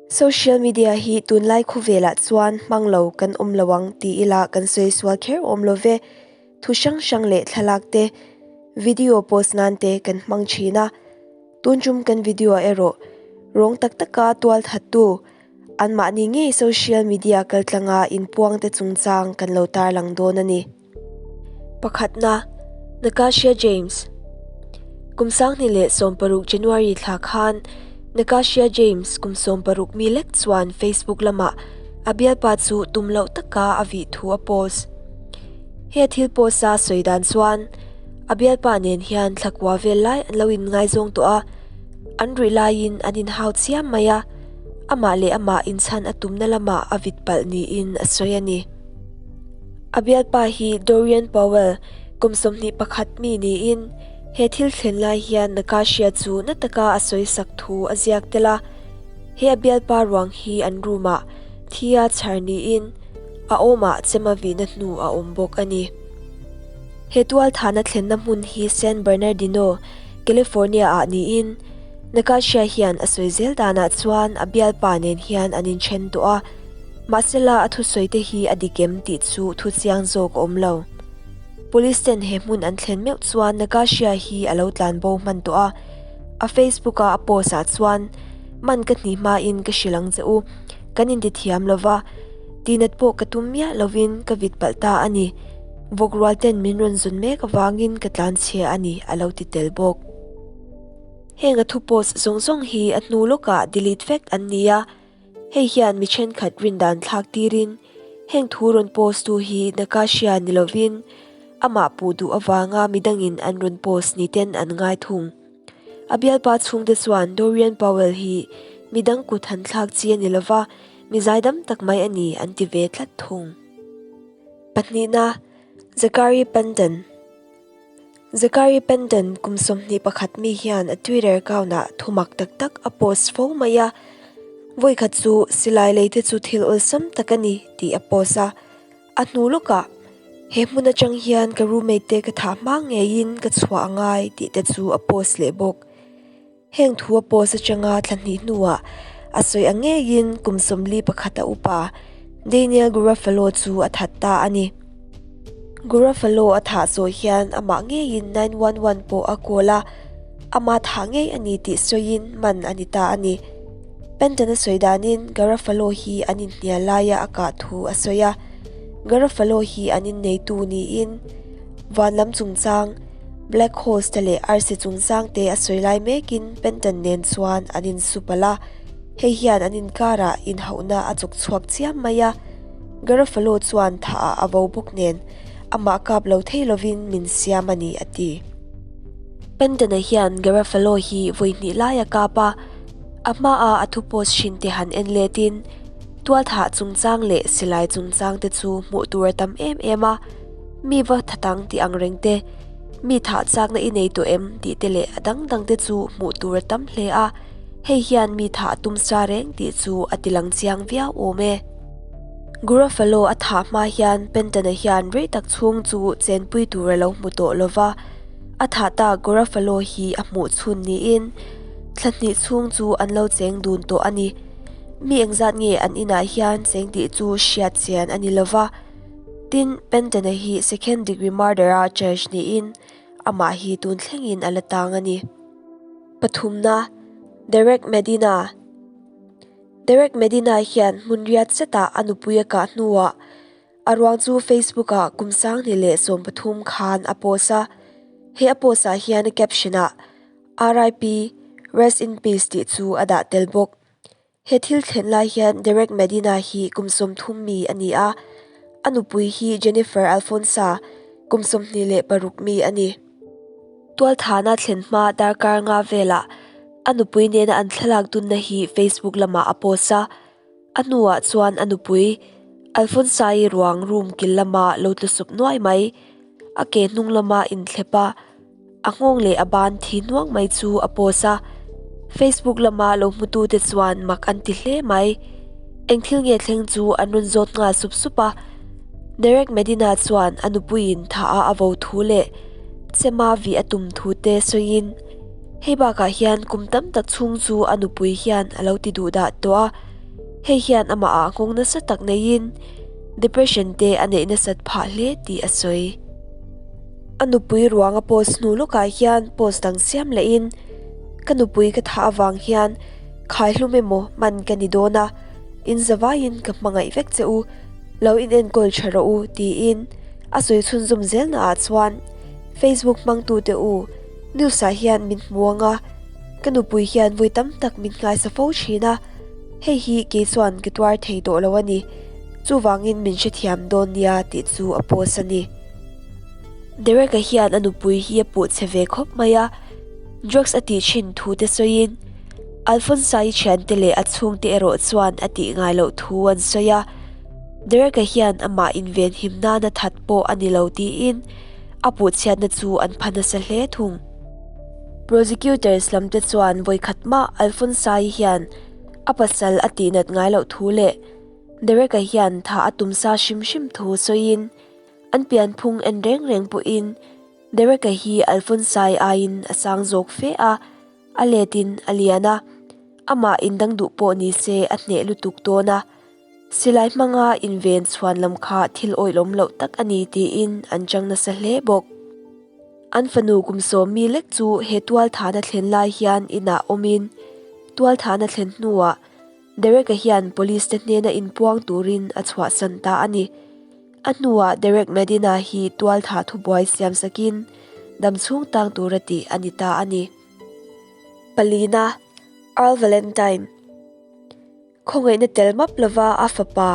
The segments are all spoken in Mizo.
Social media hi tunlai khawvelah chuan hmang lo kan awm lo ang ti ila kan sawi sual kher awm lo ve. Thu hrang hrang leh thlalak te, video post nan te kan hmang thin a. Tun tum kan video ah erawh rawng tak taka tual thattu anmahni ngei social media kaltlanga inpuang te chungchang kan lo tarlang dawn a ni. Pakhatna, Nakashia James Kum 2016 January thla khan Nakashia James kum 16 mi lek chuan Facebook lamah a bialpa chu tum loh taka a vih thu a post. He thil post a sawi dan chuan a bialpa nen hian thla kua vel lai an lo inngaizawng tawh a, an ruih laiin an inhau chiam mai a, amah leh amah inchhan a tumna lamah a vit palh niin a sawi a ni. A bialpa hi Dorian Powell, kum 21 mi niin, he thil thlen lai hian Nakashia chu na taka a sawisak thu a ziak tel a. He a bialpa ruang hi an room-ah thi a chhar niin, a awmah chema vihna hnu a awm bawk a ni. He tualthahna thlenna hmun hi San Bernardino, California-ah niin, Nakashia hian a sawi zel danah chuan a bialpa nen hian an inthen tawh a. Mahsela a thusawi te hi a dik em tih chu thu chiang zawk a awm lo. Police ten he hmun an thlen meuh chuan Nakashia hi a lo tlan bo hman tawh a, a Facebook a a post ah chuan, Man ka hni hmain ka hrilh ang che u, kan intithiam lo va, tinat pawh ka tum miah lovin ka vit palh ta a ni, vawk rual ten min rawn zun mek avangin ka tlan chhia a ni a lo ti tel bawk. Heng a thu post zawng zawng hi a hnu lawkah delete vek an ni a, Hei hian mi thenkhat rindan thlak tirin heng thu rawn post tu hi Nakashia ni lovin amah puh duh avanga midangin an rawn post ni ten an ngai thung. A bialpa chhungte chuan Dorian Powell hi midang kut han thlak chi a ni lova, mi zaidam tak mai a ni an ti ve tlat thung. Pahnihna, Zachary Penton. Zachary Penton kum 21 mi hian a Twitter account-ah thu mak tak tak a post fo mai a, vawikhat chu silai lei te chu thil awlsam tak a ni tih a post a. A hnu lawkah, He hmun atang hian ka roommate te ka thah hma ngeiin ka chhuah a ngai tih te chu a post leh bawk. Heng thu a post atanga thla hnih hnuah a sawi ang ngeiin kum 41 a upa Daniel Garofalo chu a that ta a ni. Garofalo a thah zawh hian amah ngeiin 911 pawh a call a, ama thah ngei a ni tih sawiin man a ni ta a ni. Penton a sawi danin Garofalo hi an inhnial laia a kah thu a sawi a, Garofalo hi an inneitu niin van lam chungchang, Black holes te leh arsi chungchang te a sawi lai mekin Penton nen chuan an insu palh a, hei hian an inkarah inhauhna a chawk chhuak chiam mai a, Garofalo chuan thah ah a vo bawk nen amah kap lo thei lovin min siam a ni a ti. Penton-a hian Garofalo hi vawi hnih lai a kap a, a hmaah a thu post thin te han en letin tualthah chungchang leh silai chungchang te chu hmuh tur a tam em em a, Mi va thatang tih ang reng te, mi thah chakna i nei tawh em tih te leh a dang dang te chu hmuh tur a tam hle a, hei hian mi thah a tum sa reng tih chu a ti lang chiang viau awm e. Garofalo a thah hma hian Penton-a hian rei tak chhung chu chenpui tur a lo hmu tawh lo va, a thah tak Garofalo hi a hmuh chhun niin thla hnih chhung chu an lo cheng dun tawh a ni. Mi engzat nge an inah hian cheng tih chu hriat chian a ni lo va. Tin, Penton-a hi second degree murder-a charge niin amah hi tun thlengin a la tang a ni. Pathumna, Derek Medina Derek Medina hian hmun riat zetah a nupui a kah hnuah a ruang chu Facebook-ah kum 2013 khan a post a. He a post-ah hian a caption-ah RIP, Rest in Peace tih chu a dah tel bawk. He thil thlen lai hian Derek Medina hi kum 30 mi a ni a, a nupui hi Jennifer Alfonsa, kum 26 mi a ni. Tualthana thlen hma darkar nga velah a nupui nena an thlalak dunna hi Facebook lamah a post a, a hnuah chuan a nupui Alfonsa-i ruang room kil lama lo tlu sup nuai mai, a ke hnung lama inthlep a, A nghawng leh a ban thi hnuang mai chu a post a, Facebook lama lo hmutute chuan mak an ti hle mai. Eng thil nge thleng chu an rawn zawt nghal sup sup a. Derek Medina chuan a nupuiin tha a a vo thu leh chema vih a tum thu te sawiin, Hei bakah hian kum tam tak chhung chu a nupui hian a lo ti duh dah tawh a, hei hian amah ah nghawng nasa tak neiin depression te a neih nasat phah hle tih a sawi. A nupui ruang a post hnu lawkah hian post dang siam lehin, Ka nupui ka thah avang hian khaihlum emaw hman ka ni dawn a, in zavaiin ka hmangaih vek che u, lo inenkawl tha rawh u tiin a sawi chhunzawm zelnaah chuan Facebook hmangtute u news ah hian min hmu ang a, ka nupui hian vawi tam tak min nghaisa fo thin a, hei hi kei chuan ka tuar thei tawh lo a ni, chuvangin min hrethiam dawn nia tih chu a post a ni. Derek-a hian a nupui hi a puh che ve khawp mai a, drugs a tih thin thu te sawiin Alphonsa-i thiante leh a chhungte erawh chuan a tih ngai loh thu an sawi a, Derek-a hian amah invenhim nana that pawh a ni lo tiin a puhchhiatna chu an pha nasa hle thung. Prosecutors lamte chuan vawikhat mah Alphonsa-i hian a pasal a tihnat ngai loh thu leh Derek-a hian thah a tum sa hrim hrim thu sawiin an pianphung en reng reng pawhin Derek-a hi Alphonsa-i aiin a sang zawk fe a, a letin a lian a, amah indang duh pawh ni se a hneh lutuk dawn a. Silai hmanga inven chhuan lam kha thil awilawm loh tak a ni tiin an chang nasa hle bawk. An fanu kum sawmmi lek chu he tualthahna thlen lai hian inah awmin tualthahna thlen hnuah Derek-a hian police te hnena inpuang turin a chhuahsan ta a ni. A hnuah Derek Medina hi tualthah thubuai siam sakin damchhung tang tura tih a ni ta a ni. Palina, Earl Valentine. Khawngaihna tel map lova a fapa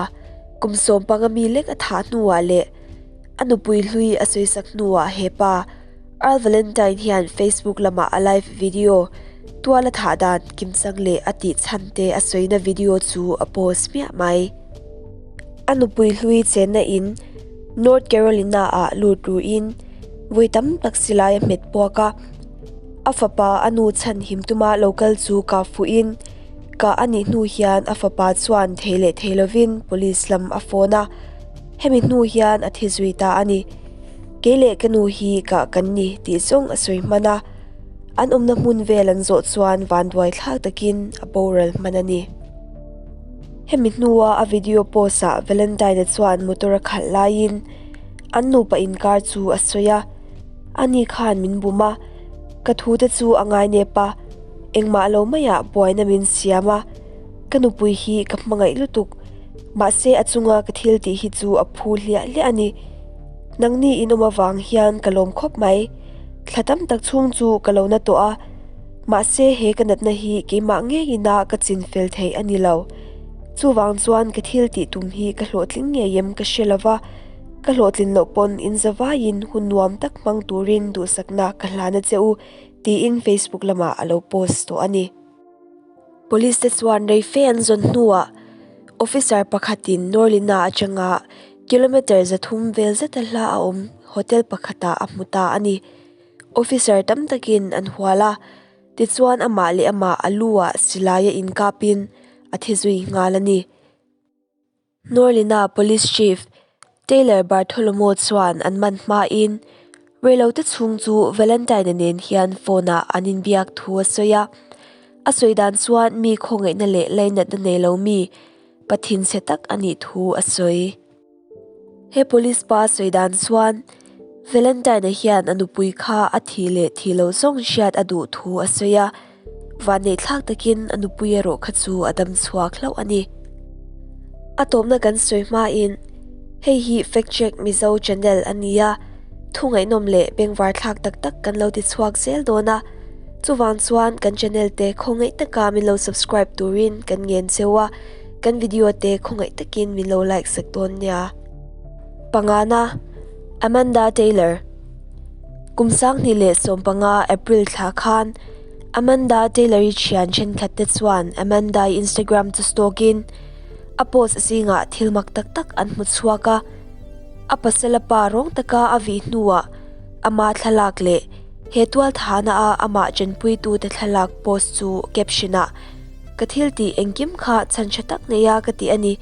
kum sawmpanga mi lek a thah hnuah leh a nupui hlui a sawisak hnuah he pa Earl Valentine hian Facebook lamah a live video tual a thah dan kimchang leh a tih chhan te a sawina video chu a post hmiah mai. A nupui hlui chenna in North Carolina ah lut ruin vawi tam tak silai a hmet puak a, a fapa a nu chhan him tuma lo kal chu kah fuhin Kah a nih hnu hian a fapa chuan thei leh thei lovin police lam a phone a, hemi hnu hian a thi zui ta a ni. Kei leh ka nu hi kah kan ni tih zawng a sawi hman a, an awmna hmun vel an zawh chuan vanduai thlak takin a boral hman a ni. Hemi hnua a video post ah Valentine-a chuan motor a khalh laiin an nupa inkar chu a sawi a, Ani khan min bum a, ka thu te chu a ngainep a, Engmah lo maiah buaina min siam a, ka nupui hi ka hmangaih lutuk. Mahse a chunga ka thil tih hi chu a phu hliah hliah a ni. Nangni in awm avang hian ka lawm khawp mai. Thla tam tak chhung chu ka lo na tawh a, mahse he ka natna hi keimah ngeiin a ka chin fel theih a ni lo. Chuvang chuan ka thil tih tum hi ka hlawhtling ngei em ka hre lova, ka hlawhtlin loh pawn in zavaiin hun nuam tak hmang turin duhsakna ka hlan a che u. tiin Facebook lamah a lo post tawh a ni. Police te chuan rei fe an zawn hnuah officer pakhatin Norlina atanga kilometre 300 vel zeta hla a awm hotel pakhatah a hmu ta a ni. Officer tam takin an hual a, tichuan amah leh amah a lu ah silai a inkapin a thi zui nghal a ni. Norlina Police Chief Taylor Bartholomew chuan an man hmain reilote chhung chu Valentine-a nen hian phone-ah an inbiak thu a sawi a. A sawi dan chuan mi khawngaihna leh lainatna nei lo mi pathinchhe tak a nih thu a sawi. He police pa sawi dan chuan Valentine-a hian a nupui kha a thih leh thih loh zawng hriat a duh thu a sawi a. Vanneihthlak takin a nupui erawh kha chu a dam chhuak hlauh a ni. A tawpna kan sawi hmain hei hi Fact Check Mizo channel a ni a, thu ngaihnawm leh bengvarthlak tak tak kan lo ti chhuak zel dawn a, chuvang chuan kan channel te khawngaih taka min lo subscribe turin kan ngen cheu a, kan video te khawngaih takin min lo like sak dawn nia. Pangana, Amanda Taylor. Kum 2015 April thla khan Amanda Taylor-i thian thenkhat te chuan Amanda-i Instagram chu stalk-in a post zingah thil mak tak tak an hmu chhuak a. A pasala pa rawng taka a vih hnuah ama thlalak leh he tualthahna a amah chanpuitute thlalak post chu caption-ah Ka thil tih engkim kha chhan tha tak neia ka ti a ni.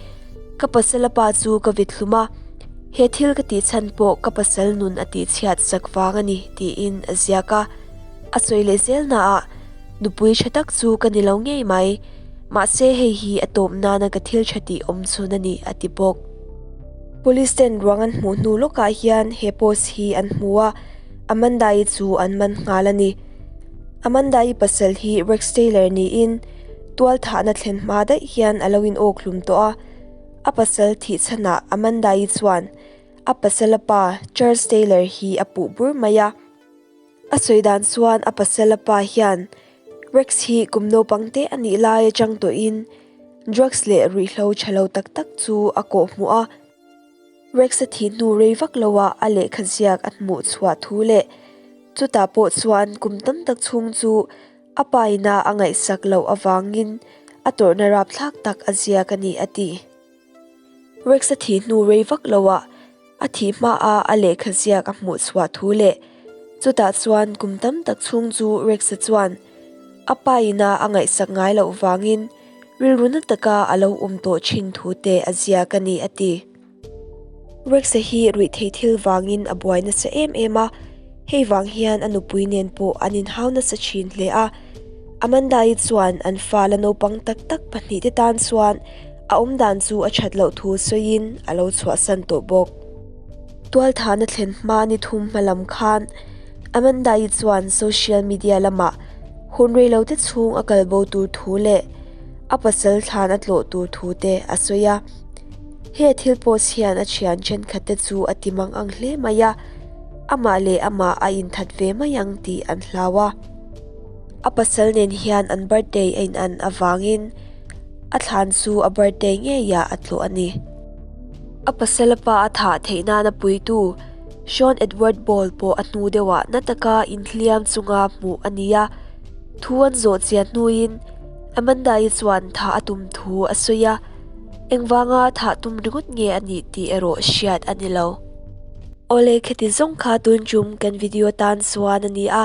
Ka pasala pa chu ka vit hlum a. He thil ka tih chhan pawh ka pasal nun a tih chhiat sak vang a ni, tiin a ziak a. A sawi leh zel naah. Nupui tha tak chu ka ni lo ngei mai. Mahse hei hi a tawp nana ka thil tha tih awm chhun a ni, a ti bawk. Police ten ruang an hmuh hnu lawkah hian he post hi an hmu a, Amanda-i chu an man nghal a ni. Amanda-i pasal hi Rex Taylor niin tualthahna thlen hma daih hian a lo inawk hlum tawh a. A pasal thih chhanah Amanda-i chuan a pasala pa Charles Taylor hi a puh bur mai a. A sawi dan chuan a pasala pa hian Rex hi kum naupang te a nih lai atang tawhin drugs leh ruihhlo tha lo tak tak chu a kawh hmuh a. Rex a thih hnu rei vak loah a lehkha ziak a hmuh chhuah thu leh chutah pawh chuan kum tam tak chhung chu a pa ina a ngaihsak loh avangin a tawrhna rapthlak tak a ziak a ni a ti. Rex a thih hnu rei vak loah a thih hmaa a lehkha ziak a hmuh chhuah thu leh chutah chuan kum tam tak chhung chu Rex-a chuan a pa ina a ngaihsak ngai loh vangin rilru na taka a lo awm tawh thin thu te a ziak a ni a ti. Rex-a hi ruihtheih thil vangin a buai nasa em em a, hei vang hian a nupui nen pawh an inhau nasa thin hle a. Amanda-i chuan an fa la naupang tak tak pahnihte tan chuan a awmdan chu a that loh thu sawiin a lo chhuahsan tawh bawk. Tualthahna thlen hma ni thum hma lam khan Amanda-i chuan social media lamah hun reilote chhung a kalbo tur thu leh a pasal thlan a tlawh tur thu te a sawi a. He thil post hian a thian thenkhat te chu a ti mang ang hle mai a, amah leh amah a inthat ve mai ang tih an hlau a. A pasal nen hian an birthday a inan avangin a thlan chu a birthday ngeiah a tlawh a ni. A pasala pa a thah theih nana puitu Sean Edward Ball pawh a hnu deuhah na taka inhliam chunga hmuh a ni a, thu an zawh chian hnuin Amanda-i chuan thah a tum thu a sawi a, engvanga thah tum ringawt nge a nih tih erawh hriat a ni lo. Awle kheti zawng kha tun tum kan video tan chuan a ni a,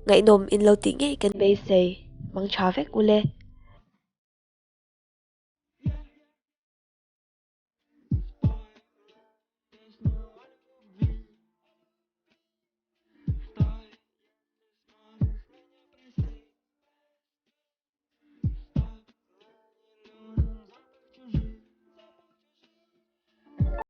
ngaihnawm in lo tih ngei kan beisei. Mang tha vek ule.